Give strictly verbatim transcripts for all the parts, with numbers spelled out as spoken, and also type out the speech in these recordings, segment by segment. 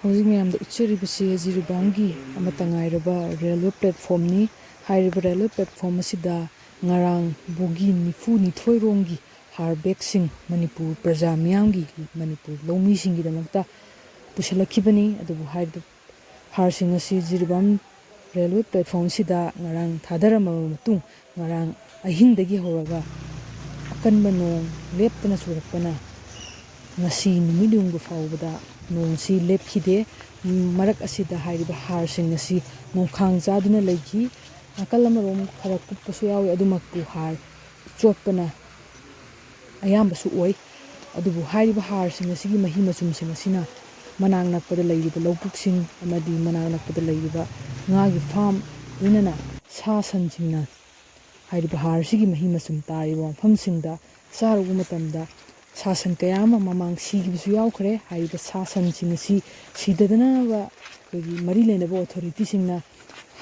ꯍꯧꯖꯤꯛ ꯃꯌꯥꯝꯗ ꯎꯠꯆꯔꯤꯕꯁꯤ ꯖꯤꯔꯤꯕꯥꯝꯒꯤ ꯑꯃꯠꯇ ꯉꯥꯏꯔꯕ ꯔꯦꯜꯋꯦ ꯄ꯭ꯂꯦꯠꯐꯣꯝꯅꯤ꯫ ꯍꯥꯏꯔꯤꯕ ꯔꯦꯜꯋꯦ ꯄ꯭ꯂꯦꯠꯐꯣꯝ ꯑꯁꯤꯗ ꯉꯔꯥꯡ ꯕꯣꯒꯤ ꯅꯤꯐꯨ ꯅꯤꯊꯣꯏ ꯔꯣꯝꯒꯤ ꯍꯥꯔ ꯕꯦꯒꯁꯤꯡ ꯃꯅꯤꯄꯨꯔ ꯄ꯭ꯔꯖꯥ ꯃꯤꯌꯥꯝꯒꯤ, ꯃꯅꯤꯄꯨꯔ ꯂꯧꯃꯤꯁꯤꯡꯒꯤꯗꯃꯛꯇ ꯄꯨꯁꯤꯜꯂꯛꯈꯤꯕꯅꯤ꯫ ꯑꯗꯨꯕꯨ ꯍꯥꯏꯔꯤꯕ ꯍꯥꯔꯁꯤꯡ ꯑꯁꯤ ꯖꯤꯔꯤꯕꯥꯝ ꯔꯦꯜꯋꯦ ꯄ꯭ꯂꯦꯠꯐꯣꯝꯁꯤꯗ ꯉꯔꯥꯡ ꯊꯥꯗꯔꯝꯃꯕ ꯃꯇꯨꯡ, ꯉꯔꯥꯡ ꯑꯍꯤꯡꯗꯒꯤ ꯍꯧꯔꯒ ꯑꯀꯟꯕ ꯅꯣꯡ ꯂꯦꯞꯇꯅ ꯆꯨꯔꯛꯄꯅ ꯉꯁꯤ ꯅꯨꯃꯤꯠ ꯌꯨꯡꯕ ꯐꯥꯎꯕꯗ ꯅꯣꯡꯁꯤ ꯂꯦꯞꯈꯤꯗꯦ꯫ ꯃꯔꯛ ꯑꯁꯤꯗ ꯍꯥꯏꯔꯤꯕ ꯍꯥꯔꯁꯤꯡ ꯑꯁꯤ ꯅꯣꯡꯈꯥꯡ ꯆꯥꯗꯨꯅ ꯂꯩꯈꯤ꯫ ꯅꯥꯀꯜ ꯑꯃꯔꯣꯝ ꯈꯔ ꯀꯨꯞꯄꯁꯨ ꯌꯥꯎꯏ, ꯑꯗꯨꯃꯛꯄꯨ ꯍꯥꯔ ꯆꯣꯠꯄꯅ ꯑꯌꯥꯝꯕꯁꯨ ꯑꯣꯏ꯫ ꯑꯗꯨꯕꯨ ꯍꯥꯏꯔꯤꯕ ꯍꯥꯔꯁꯤꯡ ꯑꯁꯤꯒꯤ ꯃꯍꯤ ꯃꯆꯨꯝꯁꯤꯡ ꯑꯁꯤꯅ ꯃꯅꯥꯛ ꯅꯛꯄꯗ ꯂꯩꯔꯤꯕ ꯂꯧꯕꯨꯛꯁꯤꯡ ꯑꯃꯗꯤ ꯃꯅꯥꯛ ꯅꯛꯄꯗ ꯂꯩꯔꯤꯕ ꯉꯥꯒꯤ ꯐꯥꯝ, ꯂꯣꯏꯅꯅ ꯁꯥ ꯁꯟꯁꯤꯡꯅ ꯍꯥꯏꯔꯤꯕ ꯍꯥꯔꯁꯤꯒꯤ ꯃꯍꯤ ꯃꯆꯨꯝ ꯇꯥꯔꯤꯕ ꯃꯐꯝꯁꯤꯡꯗ ꯆꯥꯔꯨꯕ ꯃꯇꯝꯗ ꯁꯥ ꯁꯟ ꯀꯌꯥ ꯑꯃ ꯃꯃꯥꯡ ꯁꯤꯈꯤꯕꯁꯨ ꯌꯥꯎꯈ꯭ꯔꯦ꯫ ꯍꯥꯏꯔꯤꯕ ꯁꯥ ꯁꯟꯁꯤꯡ ꯑꯁꯤ ꯁꯤꯗꯗꯅꯕ ꯑꯩꯈꯣꯏꯒꯤ ꯃꯔꯤ ꯂꯩꯅꯕ ꯑꯣꯊꯣꯔꯤꯇꯤꯁꯤꯡꯅ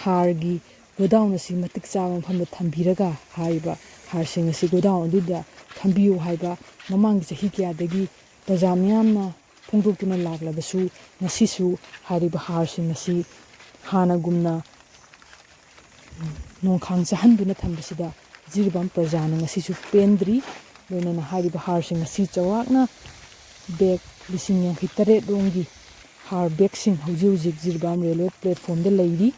ꯍꯥꯔꯒꯤ ꯒꯣꯗꯥꯎꯟ ꯑꯁꯤ ꯃꯇꯤꯛ ꯆꯥꯕ ꯃꯐꯝꯗ ꯊꯝꯕꯤꯔꯒ ꯍꯥꯏꯔꯤꯕ ꯍꯥꯔꯁꯤꯡ ꯑꯁꯤ ꯒꯣꯗꯥꯎꯟ ꯑꯗꯨꯗ ꯊꯝꯕꯤꯌꯨ ꯍꯥꯏꯕ ꯃꯃꯥꯡꯒꯤ ꯆꯍꯤ ꯀꯌꯥꯗꯒꯤ ꯄ꯭ꯔꯖꯥ ꯃꯤꯌꯥꯝꯅ ꯐꯣꯡꯗꯣꯛꯇꯨꯅ ꯂꯥꯛꯂꯕꯁꯨ, ꯉꯁꯤꯁꯨ ꯍꯥꯏꯔꯤꯕ ꯍꯥꯔꯁꯤꯡ ꯑꯁꯤ ꯍꯥꯟꯅꯒꯨꯝꯅ ꯅꯣꯡꯈꯥꯡ ꯆꯥꯍꯟꯗꯨꯅ ꯊꯝꯕꯁꯤꯗ ꯖꯤꯔꯤꯕꯥꯝ ꯄ꯭ꯔꯖꯥꯅ ꯉꯁꯤꯁꯨ ꯄꯦꯟꯗ꯭ꯔꯤ꯫ ꯂꯣꯏꯅꯅ ꯍꯥꯏꯔꯤꯕ ꯍꯥꯔꯁꯤꯡ ꯑꯁꯤ ꯆꯥꯎꯔꯥꯛꯅ ꯕꯦꯒ ꯂꯤꯁꯤꯡ ꯌꯥꯡꯈꯩ ꯇꯔꯦꯠ ꯔꯣꯝꯒꯤ ꯍꯥꯔ ꯕꯦꯒꯁꯤꯡ ꯍꯧꯖꯤꯛ ꯍꯧꯖꯤꯛ ꯖꯤꯔꯤꯕꯥꯝ ꯔꯦꯜꯋꯦ ꯄ꯭ꯂꯦꯠꯐꯣꯝꯗ ꯂꯩꯔꯤ꯫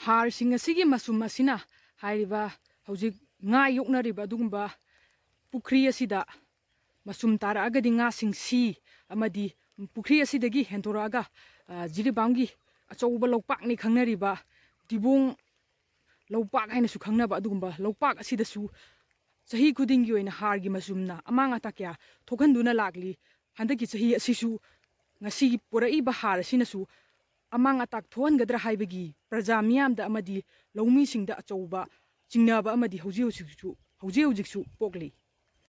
ꯍꯥꯔꯁꯤꯡ ꯑꯁꯤꯒꯤ ꯃꯆꯨꯝ ꯑꯁꯤꯅ ꯍꯥꯏꯔꯤꯕ ꯍꯧꯖꯤꯛ ꯉꯥ ꯌꯣꯛꯅꯔꯤꯕ ꯑꯗꯨꯒꯨꯝꯕ ꯄꯨꯈ꯭ꯔꯤ ꯑꯁꯤꯗ ꯃꯆꯨꯝ ꯇꯥꯔꯛꯑꯒꯗꯤ ꯉꯥꯁꯤꯡ ꯁꯤ ꯑꯃꯗꯤ ꯄꯨꯈ꯭ꯔꯤ ꯑꯁꯤꯗꯒꯤ ꯍꯦꯟꯗꯣꯔꯛꯑꯒ, ꯑ, ꯖꯤꯔꯤꯕꯥꯝꯒꯤ ꯑꯆꯧꯕ ꯂꯧꯄꯥꯛꯅꯤ ꯈꯪꯅꯔꯤꯕ ꯇꯤꯕꯣꯡ ꯂꯧꯄꯥꯛ ꯍꯥꯏꯅꯁꯨ ꯈꯪꯅꯕ ꯑꯗꯨꯒꯨꯝꯕ ꯂꯧꯄꯥꯛ ꯑꯁꯤꯗꯁꯨ ꯆꯍꯤ ꯈꯨꯗꯤꯡꯒꯤ ꯑꯣꯏꯅ ꯍꯥꯔꯒꯤ ꯃꯆꯨꯝꯅ ꯑꯃꯥꯡ ꯑꯇꯥ ꯀꯌꯥ ꯊꯣꯛꯍꯟꯗꯨꯅ ꯂꯥꯛꯂꯤ꯫ ꯍꯟꯗꯛꯀꯤ ꯆꯍꯤ ꯑꯁꯤꯁꯨ ꯉꯁꯤꯒꯤ ꯄꯨꯔꯛꯏꯕ ꯍꯥꯔ ꯑꯁꯤꯅꯁꯨ ꯑꯃꯥꯡ ꯑꯇꯥ ꯊꯣꯛꯍꯟꯒꯗ꯭ꯔꯥ ꯍꯥꯏꯕꯒꯤ ꯄ꯭ꯔꯖꯥ ꯃꯤꯌꯥꯝꯗ ꯑꯃꯗꯤ ꯂꯧꯃꯤꯁꯤꯡꯗ ꯑꯆꯧꯕ ꯆꯤꯡꯅꯕ ꯑꯃꯗꯤ ꯍꯧꯖꯤꯛ ꯍꯧꯖꯤꯛꯁꯨ, ꯍꯧꯖꯤꯛ ꯍꯧꯖꯤꯛꯁꯨ ꯄꯣꯛꯂꯤ꯫